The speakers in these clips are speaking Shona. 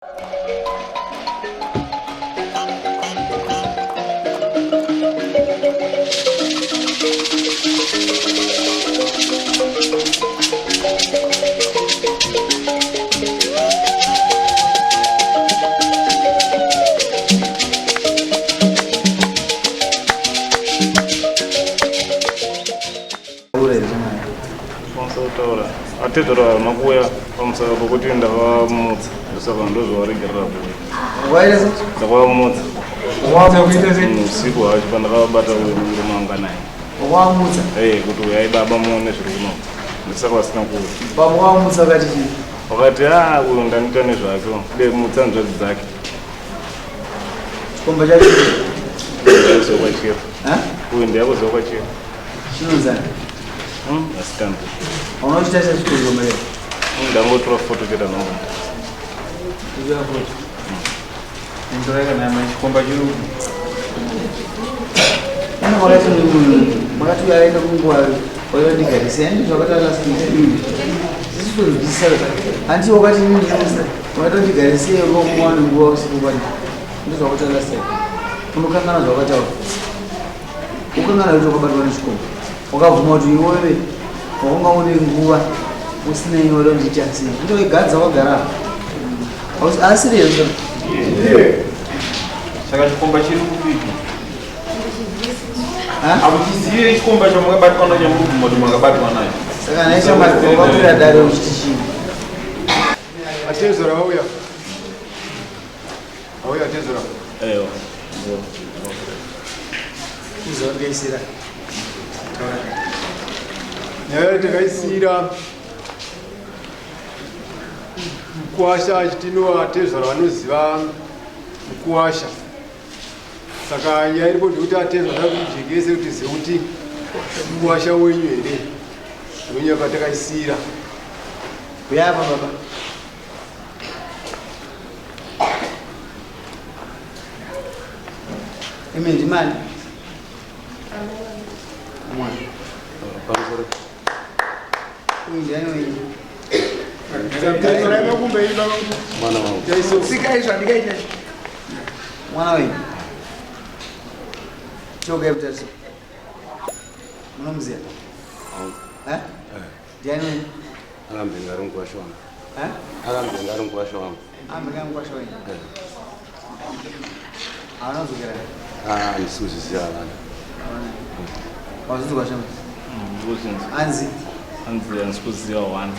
Kutaura atezvara havana kuuya pamusaka pokuti ndavamutsa ndosaka ndozvavaregerera kuuya ndavamutsa usiku hwacho pandakavabata uyu murume wanga naye wamutsa eh kuti uyai baba muone zviri kuno ndosaka vasina kuuya baba wamutsa vakati chii wakati a uyu ndanita nezvake de mutsa hanzvadzi dzake chikomba chacho ndakuziva kwachiro uyu ndiyakuziva kwachiro chinonzani asitambi unochita chikomba here ndangotora foto chete anongo kutora foto Ndorai kana mai chikomba chiri Ana wakati makati aenda kunguva wakandigarise andi zvakataura last week. Sisi tonzwisisa hanti wakati ndinzwisisa wakatondigarise ngomuwana nguva usiku kwani ndizvo zvakataura last time. Unokangana zvakataura. Ukangana kuti wakabatwa nechikomba. Wakabvuma kuti iwewe wakanga une nguva usina iwe watondiita sei. Ndoigadza wakagara apa. Asiri here? Saka chikomba chiri kupi? Hakuchizive chikomba chamakabatwa nacho chamuri kubvuma kuti makabatwa nacho. Saka nhai shamwari wakakwira dare uchiti chii? Atezora vauya. Auya atezora. Eyo. Uzongeisira. Nyaya takaisira mukuwasha achitino atezvara vanoziva mukuwasha saka nyaya iripo ndekuti atezvara kujekese kuti zive kuti mukuwasha wenyu here ndonyaya patakaisira Uyapa baba. Imi ndimani? Mwana. Pamusoro. Uyu ndiani wenyu? Mwana wangu. Sika izvo handikaita izvo. Mwana wenyu. Choka mutariso. Munomuziva? Eh? Ndiani wenyu? Akambenge ari mukwasha wangu. Eh? Akambenge ari mukwasha wangu. Ambenge ari mukwasha wenyu. Hauna kudzokera here? Ah, handisi kuzviziva vana. Wazvinzwa shema? Anzi. Anzi handisi kuziva one.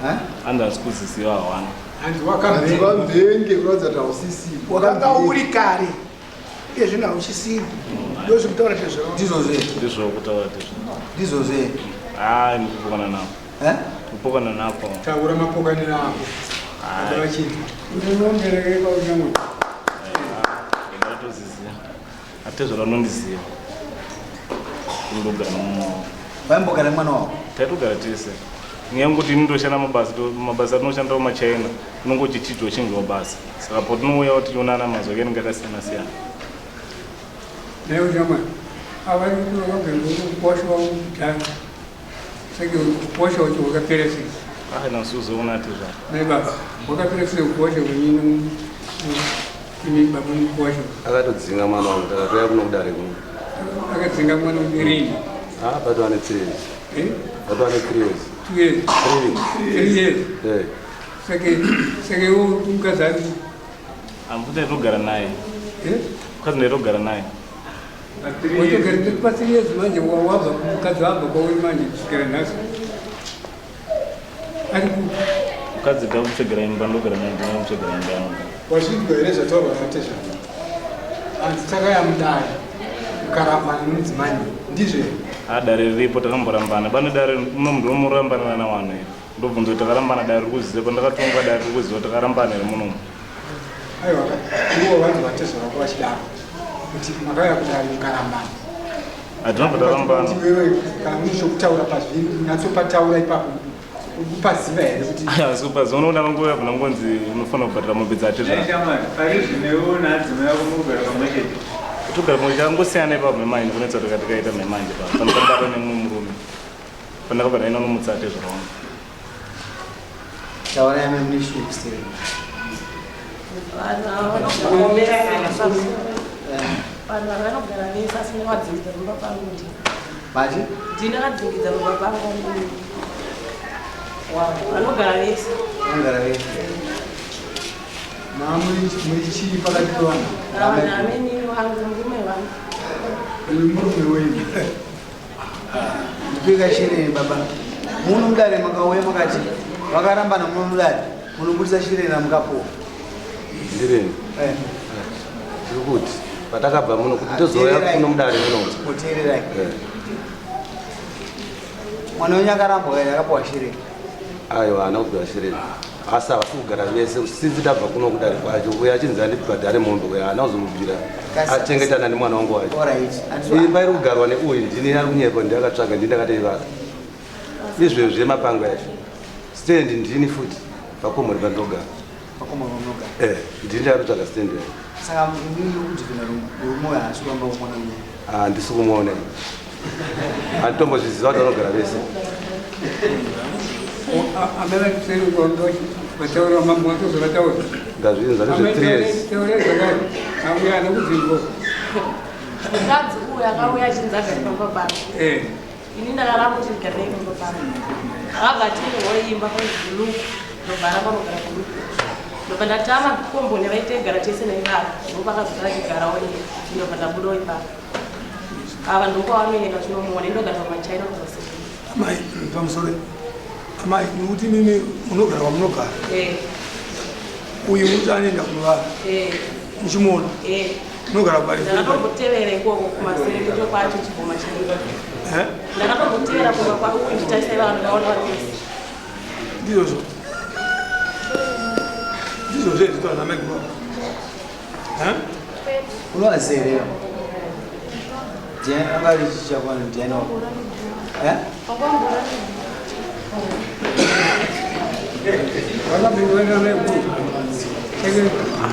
Eh? Anzi handisi kuziziva one. Hanzi wakamvenge kuratidza kuti hausisipo. Wakanga uri kare. Iye zvino hauchisiri. Ndozvikutaura tezvero. Ndizvozve. Ndizvo kutaura tezvo. Ndizvozve. Ah, ndikupokana navo. Eh? Kupokana napo. Taura mapokaniro ako. Baba vachinzwa. Unombereke kwaunyangu. Ndatoziziva. Atezvara anondiziva. Ndogara mumwe. Vaimbogara nemwana wavo? Taitogara tese. Nyaya yekuti ini ndoshanda mabasa, mabasa atinoshanda mumachina, unonge uchichinjwa chinjwa basa. Saka potinouya tichionana mazuva ake anenge akasiyana siyana. Nayo shamwari. Ava vakabva kukwasha wangu kudhara. Saka kukwasha wacho wakapera sei? Ah, nasuzoona tezvara. Mai baba, wakapera sei kukwasha wenyini imi baba mukwasha? Akatodzinga mwana wangu takatouya kuno kudare kuno. Akadzinga mwana rini? Ah, batwa ne 3 years. Eh? Batwa ne 3 years. 2 years. 3. 3 years. Eh. Saka saka iwe mukadzi ari Ambuti ndaitogara naye. Eh? Mukadzi ndaitogara naye. Watogara pa 3 years manje wabva mukadzi wabva kwauri manje kusvikira nhasi. Ari kupi? Mukadzi ndakutsvegera imba ndogara naye ndinomutsvegera imba yangu. Wazvinzwa here zvataurwa natezvara? Hanzi takaya mudare ukarambana nemudzimai ndizvo here? Ah, dare riripo takamborambana. Pane dare muno ndomurambana navanhu here? Ndobvunza kuti takarambana dare riri kuziva pandakatonga dare riri kuziva takarambana here munomu. Aiwa ivo vanzi vatezvara vako vachidaro kuti makauya kudare mukarambana. Hatina kubva tarambana. Kuti wewe kana mune chokutaura pazviri unyatsopataura ipapo upaziva here kuti Aiwa super unoona vangouya kuna ngonzi unofanira kubhadhara mombe dzatezvara. Shamwari, pari zvino iwe naadzimai vako murikugara pamwe chete. Togara pamwe changosiyana ipapo memanje kunetsa kuti tikaita memanje pa pandakabata nemumwe murume pandakabva ndaenda nomutsa atezvara wangu. Taura yame mune shuku stereki. Vanhu ava vanogara vese asi ndakavadzingidza pamba pangu ndi. Mati? Ndinakadzingidza pamba pangu. Vanogara vese. Vanogara vese. Muri chii pakati pevanhu? Ameni wangu murume wangu. Uyu murume wenyu. Ndipika shireni baba. Muno mudare makauya makati vakarambana muno mudare munobudisa shireni ramukapuwa. Ndireni. Eh. Ndiri kuti patakabva muno kuti ndozouya kuno mudare muno. Kuteererai. Eh. Mwana wenyu akarambwa kaini akapuwa shireni. Aiwa haana kupiwa shireni. Asi havasi kugara vese sinzi tabva kuno kudare kwacho uyo achinzi andibhadhare mombe uyo haana kuzomubvira achengetana nemwana wangu wacho. Alright. Imba iri kugarwa neuyu ndini ari kunyepa ndi akatsvaga ndini ndakatoivaka. Izvezvi yemapango yacho. Stand ndini futi pakomori pandinogara. Pakomori pandinogara. Eh, ndini ndakatotsvaga stand yacho. Saka mimi kudhivina murume uyo haasi kuramba kumwana wenyu. Handisi kumuona. Handitombozviziva kuti vanogara vese. Vataura mambo vatozovataura. Ndazvinzwa ndizve 3 years. Taura zvakare. Auya anokudzingwa. Mukadzi uyu akauya achinzi agare pamba pangu. Eh. Ini ndakaramba kuti ndigarei pamba pangu. Akabva atengerwa imba kuzulu ndobva aramba kugara kuluku. Ndobva ndatama komboni vaitaigara tese naivava. Ndopakazogara chigarawo iye. Ndobva ndabudawo ipapo. Ava ndokwavanoenda tinomuona indogara pamachaina kuzasi. Amai, pamusoro. Amai, nekuti mimi munogara kwamunogara. Eh. Uyu muti anoenda kunovara. Eh. Muchimuona. Eh. Munogara pari. Ndakatombotevera ikoko kumaserekuto kwacho chiboma chaiko. Eh? Ndakatombotevera kumba kwauyu ndichitarisa vanhu vaona vari vese. Ndizvozvo. Ndizvozvo zviri kuita namai guru. Eh? Unovaziva. Ndiani anga ari chichakwana ndiani wako? Eh? Vakapindwa naiguru. Saka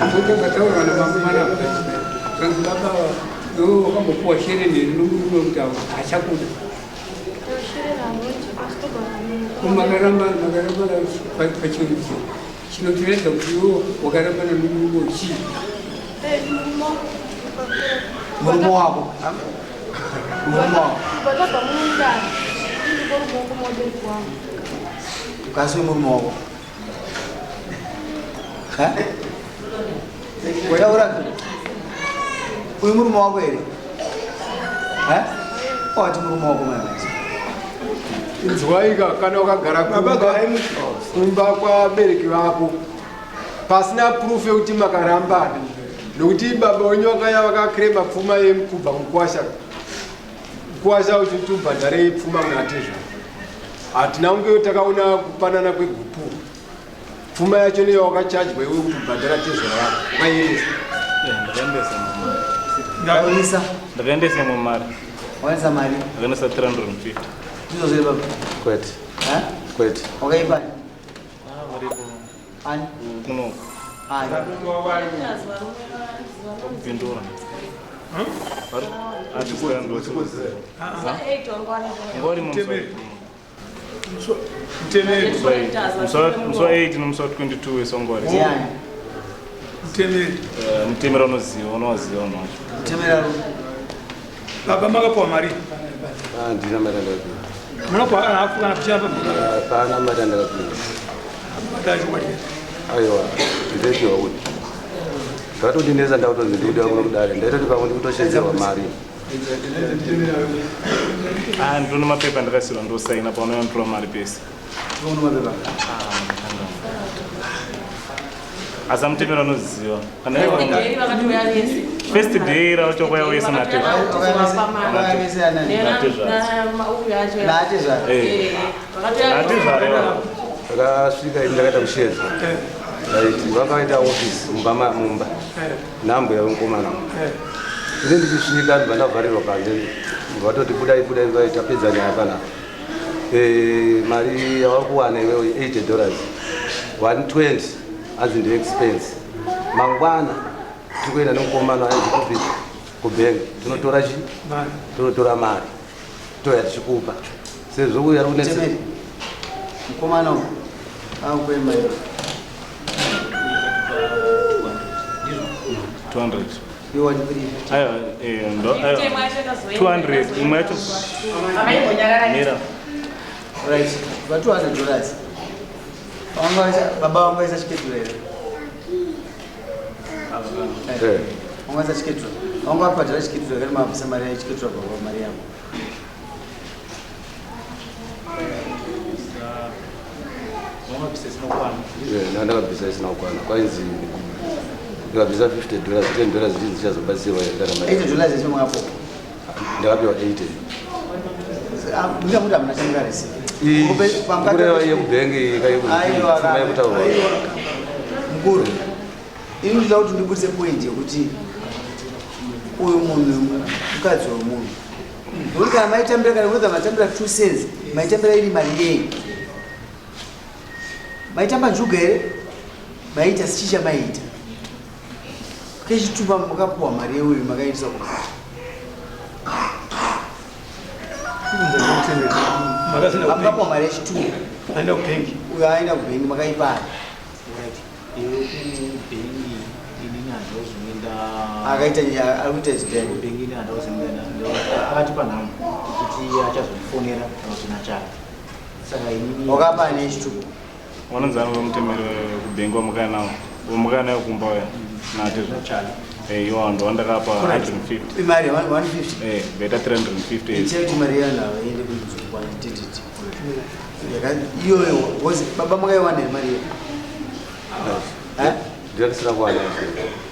amboita vataura namambo manapa. Zvanzi baba iwe wakambopuwa shereni nomurume kuti hachakuda. Makaramba makaramba pachirudzi chinotiredza kuti iwe wakarambana nomurume chii? Murume wako. Murume wako. Patabva mumundani ndiko ruoko mubereki wangu. Ukasi wemurume wako. Eh? Taura. Uyu murume wako here? Eh? Wati murume wako mai vacho. Inzwaika kana wakagara kumba kumba kwabereki vako pasina proof yekuti makarambana nokuti baba wenyu vakaya vakakrema pfuma yemukubva mukwasha mukwasha uchiti ubhadharei pfuma munatezva hatina kunge takaona kupanana kwegupuro pfuma yacho neyo wakachajwa iwe kuti ubhadhara tezvara vako wakaendesa. Ndakaendesa Ndakaendesa. Ndakaendesa imwe mari. Waendesa mari? Ndakaendesa 350. Ndizvo zviri baba. Kwete. Eh? Kwete. Wakaipa. Varipo. Ani? Kuno. Ani? Kupindura. Ngori musi wa 8 nomusi wa 22 wesongori. Ndiani? Mutemeri. Mutemeri unoziva, unowaziva vanhu vacho. Mutemeri ari. Baba makapuwa mari. Handina mari yandakapiwa. Munopuwa kana hafu kana kuchapa. Hapana mari yandakapiwa. Matacho Aiwa, ndinopiwa kuti. Zvatondinetsa ndakutonzi ndikudiwa kuno kudare. Ndaitoti pamwe ndikutoshedzerwa mari. Ah, ndinoona mapepa ndakasirwa ndosaina paunouya notora mari pese. Unoona mapepa? Asi amutemeri anoziva. Kana ivo First day vakatouya vese. First day racho kwauya wese natezvara. Natezvara. Eh. Natezvara. Takasvika ini ndakaita kushedza. Ndaiti vakaita office mumba mumba. Nambuya wemukomana. Ini ndichisvika ndibva ndavharirwa panze. Vatoti budai budai budai tapedza nyaya panapa. Eh, mari yawakuwana iwewe 80 dollars. 120 hanzi ndi expense. Mangwana tiri kuenda nemukomana ainzi kupi kubhengi tinotora chi tinotora mari toya tichikupa sezvo uyu ari kunetsa Mutemeri. Mukomana uyu. Akupe mari. 200. Iwe wati 350. Aiwa, ndo aiwa. 200 imwe yacho. Mira. Right. Va $200. Baba vangaisa chikedhura here? Vangaisa chikedhura. Vanga vabhadhara chikedhura kana mabvisa mari yachikedhura baba mari yavo. Ndakabvisa isina kukwana. Kwainzi ndikabvisa $50, $10 zvinhu zvichazobatsirwa here kana mari. $80 yacho makapo. Ndakapiwa 80. Ndingakuti hamuna chamukarisi. Kureva yekubhengi Aiwa, yekutaurwa. Mukuru, ini ndinoda kuti ndibudise point yekuti uyu munhu mukadzi wemunhu. Nokuti kana maitambira kana whether matambira 2 cents, maitambira iri mari yei? Maitamba njuga here? Maita sichi chamaita. Kechitupa makapuwa mari yeuyu makaitisa ku. Makapuwa mari yechitupa. Aenda kubhengi. Uyo aenda kubhengi makaipa. Iwe kubhengi inini handauzoenda. Akaita ari kuita zidheni. Kubhengi ini handauzoenda. Akatipa nhamo kuti achazondifonera kana kuti nachaya. Saka inini Wakapa ane chitupa. Vanonzi ano vamutemere kubhengi wamukaya nawo. Wamukaya nayo kumba uya. Natizvo. Iwo ndo wandakapa 150. Imari 150. Beta 350. Ichaya kuti mari yana iende kunzvimbo tititi. Iyoyo was baba makaiwana here mari iyo? Ndakasina kuwana.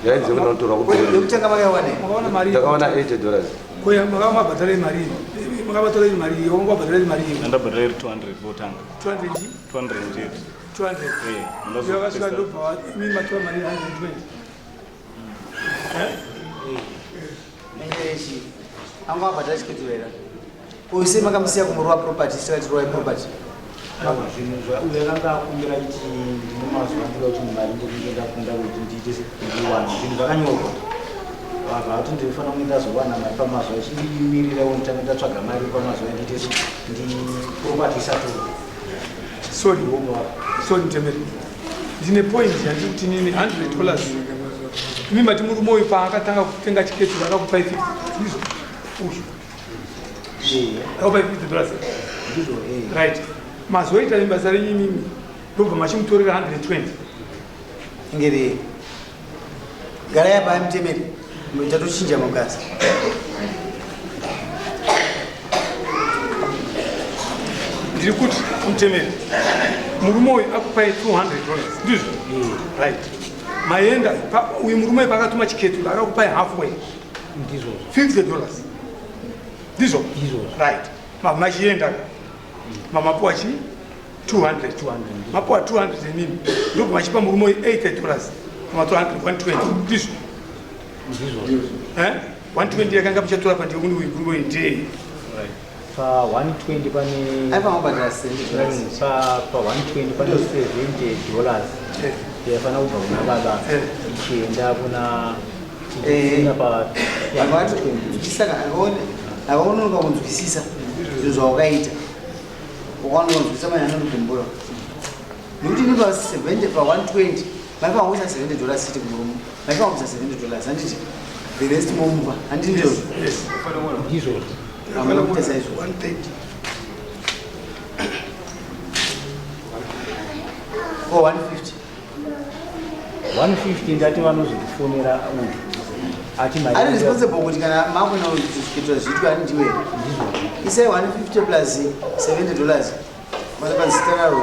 Yainzi kuti ndinotorwa kubhengi. Yekutanga makaiwana here? Makawana mari. Ndakawana $80. Koya makamabhadhara mari iyi. Makabatora iri mari iyi, wanga mari iyi. Ndabhadhara iri 200 votanga. 200 200 chete. 200. Ndazo- Yakasvika ndobva imi matora mari 120. Enyerechi. Anga abhadhara chiketura here? Uyu makamusiya kumurowa property, sikati rowai property. Zvinhu uyo akanga akumbira kuti ndine mazuva ndinoda kuti mari ndokunge ndakunda kuti ndiite ndiwane zvinhu zvakanyorwa. Vabva vati ndinofanira kunge ndazowana mari pamazuva chindimirira nditanga ndatsvaga mari pamazuva ndiite ndiproperty isatorwa. Sorry, sorry Mtemeri. Ndine point yandiri kuti nini $100. Imi mati murume uyu paakatanga kutenga chiketura akakupai 50. Ndizvo? Uyu. Akakupai $50. Ndizvo, Right. Mazoita basa renyu imimi ndobva machimutorera 120. Ngere. Garai apa Mtemeri. Tatochinja mukadzi. Ndiri kuti Mtemeri. Murume uyu akupai $200. Ndizvo? Right. Maenda uyu murume uyu paakatuma chiketura akakupai halfway. Ndizvo. $50. Ndizvo? Right. Machienda mamapuwa chi 200. Mapuwa 200 inini. Ndobva machipa murume uyu $80. Matora 120. Ndizvo? Ndizvo. 120 yakanga muchatora pandiri kuni uyu murume uyu ndeye. Pa 120 pane Aifa mabhadhara $70. Pa 120 pane $70 yafanira kubva kuna baba ichienda kuna ichienda pa 120. Akaononoka kunzwisisa zvinhu zvawakaita. Wakaononoka kunzwisisa manye anondigumbura. Nekuti ini pa 70 pa 120 maifanira kuisa $70 chete kumurume. Maifanira kuisa $70 handiti the rest momupa. Handiti ndizvo? Ndizvo. Hamuna kuita saizvozvo. 130. Oh, 150. 150 ndati vanozondifonera uyu. Ati mari Ari responsible kuti kana makuenda kuchiketura zviitwa ari ndiwe. Isai 150 plus $70. Masa zita raro.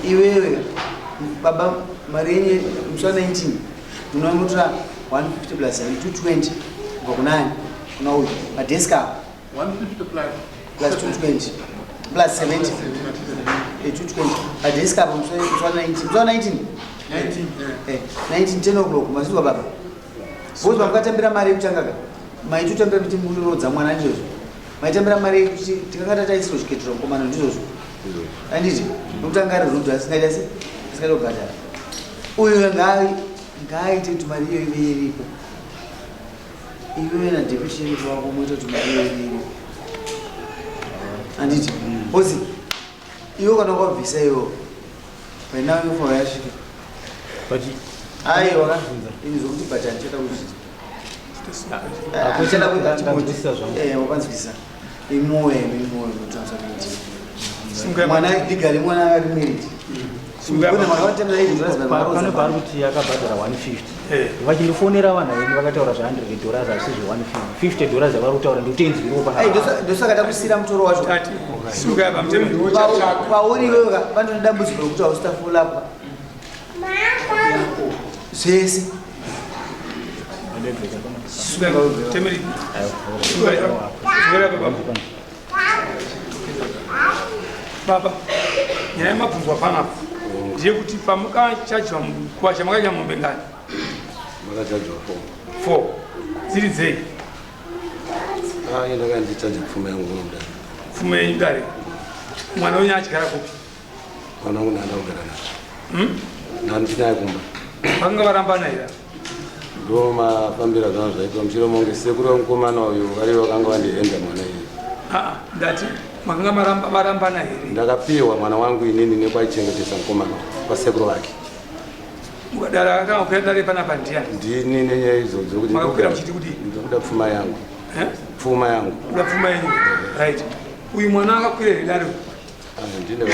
Iwewe baba mari yenyu musi wa 19 munotora 150 plus 220 kubva kunani kuna uyu padesk apo 150 plus plus 220 plus 70 220 padesk apo musi wa 19 musi wa 19 19 10 o'clock mazizwa baba because vamukatambira mari yekutanga ka maitotambira kuti muroodza mwana ndizvozvo maitambira mari yekuti tikanga tataisirwa chiketura mukomana ndizvozvo handiti nokuti anga ari rudo asingaita se asingaita kubhadhara uyu ngaaite kuti mari iyo ive iripo iwewe nadeputy sheriff wako moita kuti mari iyo ive iripo handiti. Because iwe kana ukabvisa iwo paina yofa yasvika. But Aiwa, ini zvokuti but handichada kuzviita. Hakuchada kunzwisisa zvangu. Eh, wakanzwisisa. Imoyo imoyo unotanza kuita. Sunga Mwana legally mwana ari married. Sunga Kune mwana watemera age dollars Pano paari kuti akabhadhara 150 Eh. Vachindifonera vanhu veni vakataura zve 100 dollars asi zve 150 dollars yavari kutaura ndikutenzwiriwo Ai, ndosaka takusiyira mutoro wacho. Tati suka apa mutemo. Pauri iwewe ka panotone dambudziko rokuti hausita follow up. Zvese. Suka temeri. Suka suka apa baba. Baba, nyaya yamabvunzwa panapa ndeyekuti pamukachajwa kuwasha makacha mombe ngani? Makachajwa four. Four. Dziri dzei? Ah, ini ndakandichaja pfuma yangu muno mudare. Pfuma yenyu dare. Mwana wenyu achigara kupi? Mwana wangu ndaanda kugara naye. Ndandinaye kumba. Vakanga varambana here? Ndo mafambiro azvanga zvaitwa mushure monge sekuru vemukomana uyu vari vakanga vandihenda mwana iye. Aa, ndati makanga marambana here? Ndakapiwa mwana wangu inini nekwaichengetesa mukomana kwasekuru vake. Mukadara akanga kukwira dare panapa ndiani? Ndini nenyaya idzodzo kuti Makakwira muchiti kudii? ndikuda pfuma yangu. Eh? Pfuma yangu. Kuda pfuma yenyu. Right. Uyu mwana akakwira here dare? Ah, ndine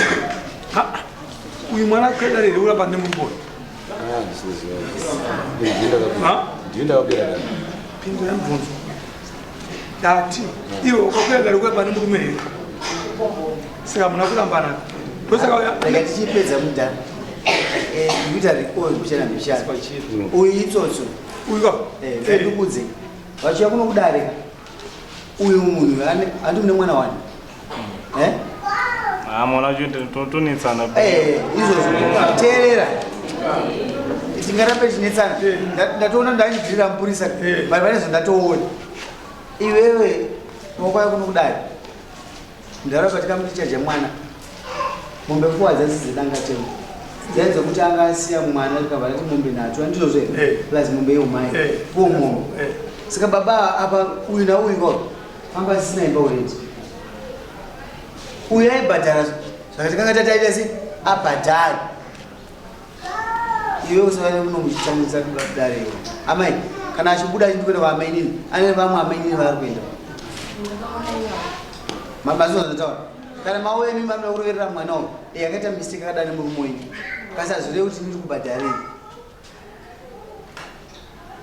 Ha, uyu mwana akakwira dare here uramba nemurume uyu? Ah, ndisiziva. Ndini ndakakwira. Ha? Ndini ndakakwira dare. Pindura mubvunzo. Ndati iwe ukakwira dare kuramba nemurume here? Saka muna kurambana. Ndosaka uya Rega tichipedza mudhara. Eh, ndikuita record mbichana mbichana. Uyu itsotso. uyu ka. Eh, ndikudze. Vachiuya kuno kudare. Uyu munhu handi mune mwana wani. Eh? Ah, mwana wacho tonetsana. Eh, izvozvo teerera. Tingarambe tichinetsana. Ndatoona ndachibvirira mupurisa. But pane zvandatoona. Iwewe wakauya kuno kudare. Ndarapo tikamuti mwana. Mombe four dzasi dzedanga temo. Dzai dzekuti anga asiya mwana tikabva tati mombe nhatu handizvozvo here? Eh. Plus mombe yeumai. Eh. Four mombe. Eh. Saka baba apa uyu nauyu ko panga asisina imba already. Uyu aibhadhara zvakati kanga tati aita sei abhadhara. Iwe usavane muno muchitambudza kudare iwe. Amai kana achibuda achindi kuenda kwaamainini ane vamwe amainini vaari kuenda. Mazuva zvataura. Kana mauya imi mamuda kuroverera mwana uyu eh, akaita mistake akadai nemurume wenyu. Kasi hazvirevi kuti ndiri kubhadharei.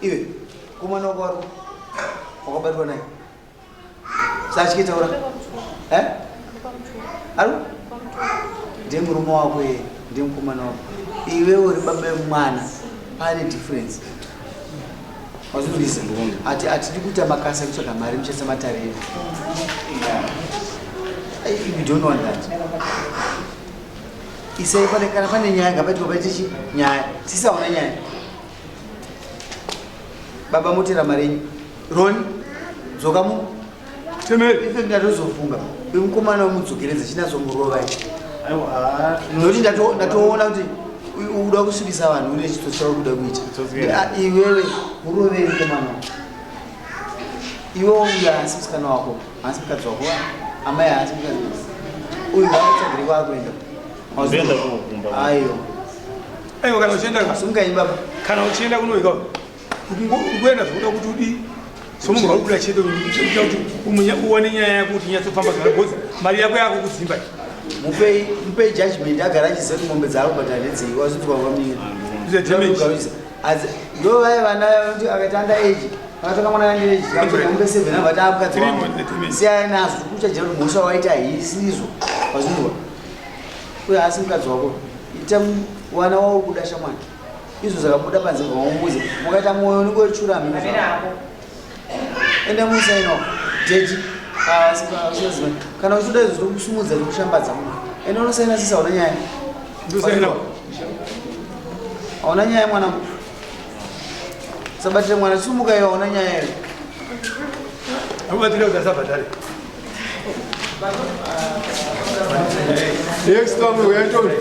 Iwe kumwana wako wari wakabatwa naye. Sachikitaura. Eh? Ari? Ndiye murume wako iye, ndiye mukomana wako. Iwe uri baba vemwana. Pane difference. Wazvinzwisa? Ati atidi kuita makasa ekutsvaga mari muchatsa matare edu. Ai, We don't want that. Isai pane kana pane nyaya ngapaitwe paite chi nyaya. Sisaona nyaya. Baba motera mari yenyu. Roni, dzoka mu. Temeri. Ife ndatozofunga. Uyu mukomana wemudzokeredza chinazomurova ichi. Aiwa, Nokuti ndatoona kuti uyu uda kusvibisa vanhu une chitsotsi chauri kuda kuita. Chitsotsi Ah, Iwewe murovei mukomana. Iwe uyu haasi musikana wako, haasi mukadzi wako, amai haasi mukadzi wako. Uyu ngaatsvagire kwaakuenda. Ndoenda kunokumba. Aiwa. Aiwa kana uchienda ka. Simukai baba. Kana uchienda kunoika ukuenda zvokuda kuti udi somunhu vari kuda chete kuda kuti uwane nyaya yako kuti inyatsofamba zvakanaka because mari yako yako kudzimba iyi. Mupei mupei judgment agara achiziva kuti mombe dzaari kubhadhara ndedzei wazvinzwa kwamira. Is a damage. Ndo vaya vana vanoti akaita under age akatonga mwana under age akatora mombe 7 abva ati mukadzi Three wangu. months, damage. Siyana nazvo kuchajira kuti mhosva waita haisizvo wazvinzwa. Uye haasi mukadzi wako. Ita wana wauri kuda shamwari. Izvo zvakabuda panze vaumuze. Mukaita mwoyo unenge uchura mhino zvako. Ende musaino jeji kana uchitoda izvo zvinokusumudza nekushambadza munhu. Ende unosaina sisa hauna nyaya. Ndosaina. Hauna nyaya mwanangu. Sabatire mwana sumuka iwe hauna nyaya iwe. Akubatire kuti asabhadhare. Next one, we are told.